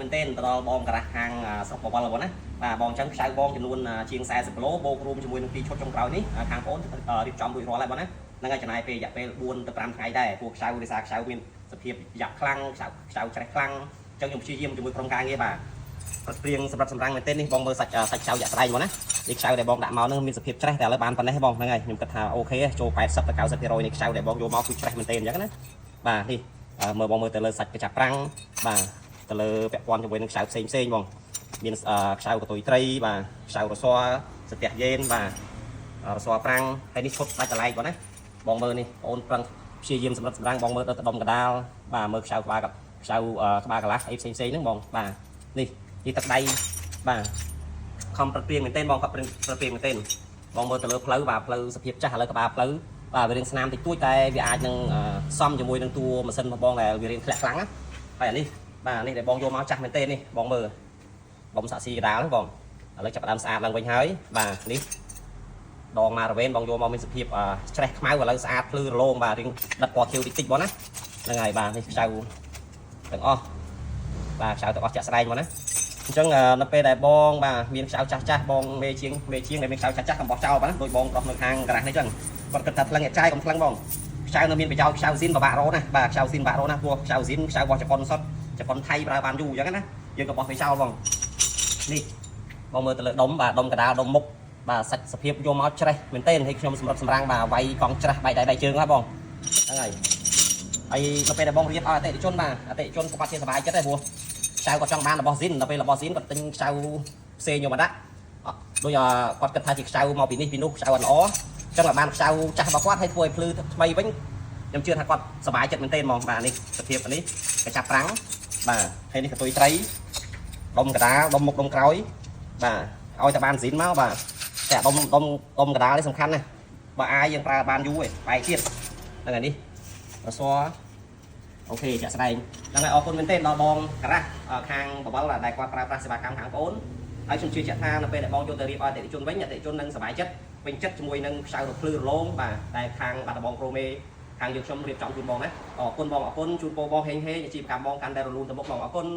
មែនទែនទៅដល់បងការ៉ាស់ខាងស្រុកបវលបងណាបាទបងអញ្ចឹងខ្ចៅបងចំនួនជាង40គីឡូបូករួមជាមួយនឹងពីរឈុតចុងក្រោយនេះខាងបងរៀបចំរួចរាល់ហើយបងណាហ្នឹងហើយចំណាយពេលរយៈពេល4ទៅ5ថ្ងៃដែរព្រោះខ្ចៅរិសាខ្ចៅមានសភាពយ៉ាប់ខ្លាំងខ្ចៅខ្ចៅច្រេះខ្លាំងអញ្ចឹងខ្ញុំព្យាយាមជាមួយក្រុមការងារបាទប្រត់ព្រៀងសម្រាប់សម្រាំងមែនទែននេះបងមើលសាច់សាច់ខ្ចៅយ៉ាក់ស្ដែងបងណានេះខ្ចៅដែលបងដាក់មកហ្នឹងមានសភាពច្រេះតែឥឡូវបានប៉ុណ្ណេះបងហ្នឹងហើយខ្ញុំគិតថាOK ចូល80ទៅ90%នៃខ្ចៅដែលបងយកមកគឺច្រេះមែនទែនអញ្ចឹងណាបាទនេះមើលបងមើលទៅលើសាច់កញ្ចាប់ប្រាំងបាទទៅលើពាក់ព័ន្ធជាមួយនឹងខ្ចៅផ្សេងផ្សេងបងមានខ្ចៅកតុយត្រីបាទខ្ចៅរស័រសទះយេនបាទរស័រប្រាំងហើយនេះឈុតដាច់កន្លែងបងណាបងមើលនេះបងអូនប្រឹងព្យាយាមសម្រិតសម្រាំងបងមើលដល់ដុំកដាលបាទមើលខ្ចៅក្បាលខ្ចៅក្បាលកន្លះអីផ្សេងផ្សេងហ្នឹងបងបាទនេះនេះទឹកដៃបាទខំប្រត់ព្រៀងមែនទែនបងខំប្រត់ព្រៀងមែនទែនបងមើលទៅលើផ្លូវបាទផ្លូវសភាពចាស់ឥឡូវក្បាលផ្លូវបាទវារៀងស្នាមតិចតួចតែវាអាចនឹងសមជាមួយនឹងតួម៉ាស៊ីនរបស់បងដែលវារៀងធ្លាក់ខ្លាំងណាហើយអានេះបាទនេះដែលបងយកមកចាស់មែនទែននេះបងមើលបងសាក់ស៊ីកដាលហ្នឹងបងឥឡូវចាប់ផ្ដើមស្អាតឡើងវិញហើយបាទនេះដងម៉ារ៉ាវេនបងយកមកមានសភាពច្រេះខ្មៅឥឡូវស្អាតភ្លឺរលោងបាទរៀងដិតពណ៌ខៀវតិចតិចបងណាហ្នឹងហើយបាទនេះខ្ចៅទាំងអស់បាទខ្ចៅទាំងអស់ចាក់ស្ដែងបងណាអញ្ចឹងនៅពេលដែលបងបាទមានខ្ចៅចាស់ចាស់បងមេជាងមេជាងដែលមានខ្ចៅចាស់ចាស់កំបោះចោលបាទដូចបងប្រុសនៅខាងការ៉ាស់នេះអញ្ចឹងគាត់គិតថាថ្លឹងចាយកុំថ្លឹងបងខ្ចៅនៅមានប្រយោជន៍ខ្ចៅស៊ីនពិបាករណាបាទខ្ចៅស៊ីនពិបាករណាព្រោះខ្ចៅស៊ីនខ្ចៅរបស់ជប៉ុនសុទ្ធជប៉ុនថៃប្រើបានយូរអញ្ចឹងណាយើងក៏បោះទៅចោលបងនេះបងមើលទៅលើដុំបាទដុំកដាលដុំមុខបាទសាច់សភាពយកមកច្រេះមែនទែនហើយខ្ញុំសម្រាប់សម្រាំងបាទវាយកង់ច្រេះបែកដៃបែកជើងហ៎បងហ្នឹងហើយហើយដល់ពេលដែលបងរៀបឲ្យអតិថិជនបាទអតិថិជនប្រកាសជាសប្បាយចិត្តដែរព្រោះខ្ចៅគាត់ចង់បានរបស់ស៊ីនដល់ពេលរបស់ស៊ីនគាត់ទិញខ្ចៅផ្សេងយកមកដាក់ដូចគាត់គិតថាជាខ្ចៅមកពីនេះពីនោះខ្ចៅអត់ល្អអញ្ចឹងឲ្យបានខ្ចៅចាស់របស់គាត់ឲ្យធ្វើឲ្យភ្លឺថ្មីវិញខ្ញុំជឿថាគាត់សប្បាយចិត្តមែនទែនហ្មងបាទនេះសភាពនេះកញ្ចាប់ប្រាំងបាទហើយនេះកតុយត្រីដុំកដាលដុំមុខដុំក្រោយបាទឲ្យតែបានស៊ីនមកបាទតែដុំដុំដុំកដាលនេះសំខាន់ណាស់បើអាយយើងប្រើបានយូរឯងបែកទៀតហ្នឹងហើយនេះរស OK ចាក់ស្ដែងហ្នឹងហើយអរគុណមែនទែនដល់បងការ៉ាស់ខាងបបលដែលគាត់ប្រើប្រាស់សេវាកម្មខាងបងអូនហើយខ្ញុំជឿជាក់ថានៅពេលដែលបងយកទៅរៀបឲ្យអតិថិជនវិញអតិថិជននឹងសប្បាយចិត្តពេញចិត្តជាមួយនឹងខ្ចៅរភ្លឺរលោងបាទតែខាងបាត់ដំបងប្រូមេខាងយើងខ្ញុំរៀបចំជូនបងណាអរគុណបងអរគុណជូនពរបងហេងហេងអាជីវកម្មបងកាន់តែរលូនទៅមុខបងអរគុណ។